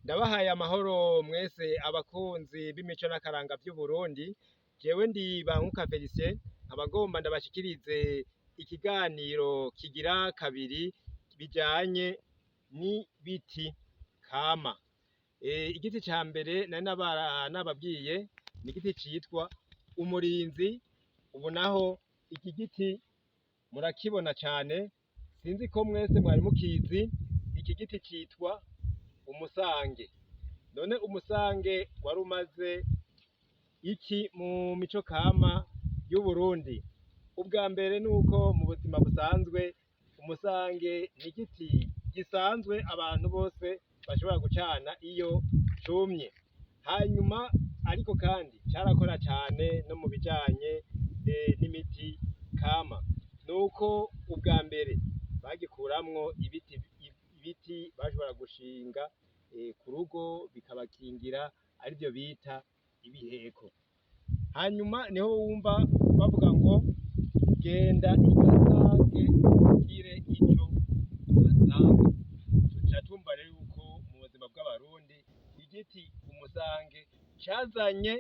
Ndabahaye amahoro mwese abakunzi b'imico n'akaranga vy'Uburundi, jewe ndi Bankuka Felicien, nkaba ngomba ndabashikirize ikiganiro kigira kabiri bijanye n'ibiti kama. Igiti ca mbere nari nababwiye ni igiti citwa umurinzi, ubu naho iki giti murakibona cane, sinzi ko mwese mwari mukizi, iki giti citwa umusange. None umusange wari umaze iki mu mico kama y'Uburundi? Ubwa mbere nuko mu buzima busanzwe umusange ni igiti gisanzwe abantu bose bashobora gucana iyo cumye. Hanyuma ariko kandi carakora cane no mu bijanye n'imiti kama. Nuko ubwa mbere bagikuramwo ibiti bashobora gushinga ku rugo bikabakingira arivyo bita ibiheko. Hanyuma niho wumva bavuga ngo genda igasange ugire ico uhasanga. Tuca twumva rero yuko mu buzima bw'abarundi igiti umusange cazanye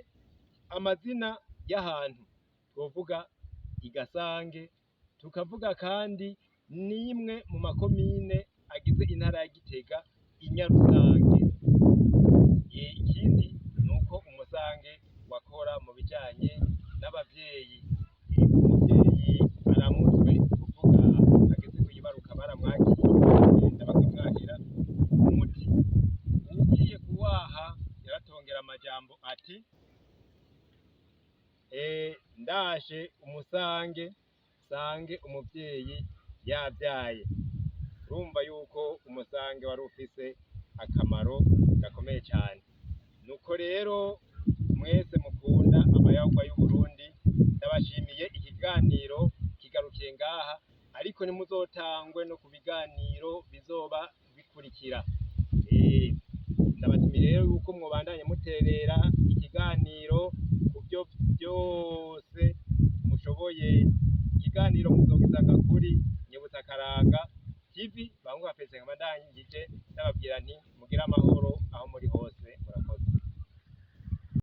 amazina y'ahantu, twovuga igasange, tukavuga kandi n'imwe mu makomine agize intara ya Gitega, Inyarusange. Ikindi nuko umusange wakora mu bijanye n'abavyeyi. Umuvyeyi aramutswe kuvuga ageze kuyibaruka baramwakira bakagenda bakamwahira umuti. Uwugiye kuwaha yaratongera amajambo ati ndashe umusange nsange umuvyeyi yavyaye. Urumva yuko umusange wari ufise akamaro gakomeye cane. Nuko rero mwese mukunda amayagwa y'Uburundi, ndabashimiye ikiganiro kigarukiye ngaha, ariko ntimuzotangwe no ku biganiro bizoba bikurikira. Ndabatumiye rero yuko mwobandanya muterera ikiganiro ku vyo vyose mushoboye. Ikiganiro muzogisanga kuri Nyibutsa Akaranga TV, Bankuka Felicien nkaba ndangije ndababwira nti mugire amahoro aho muri hose.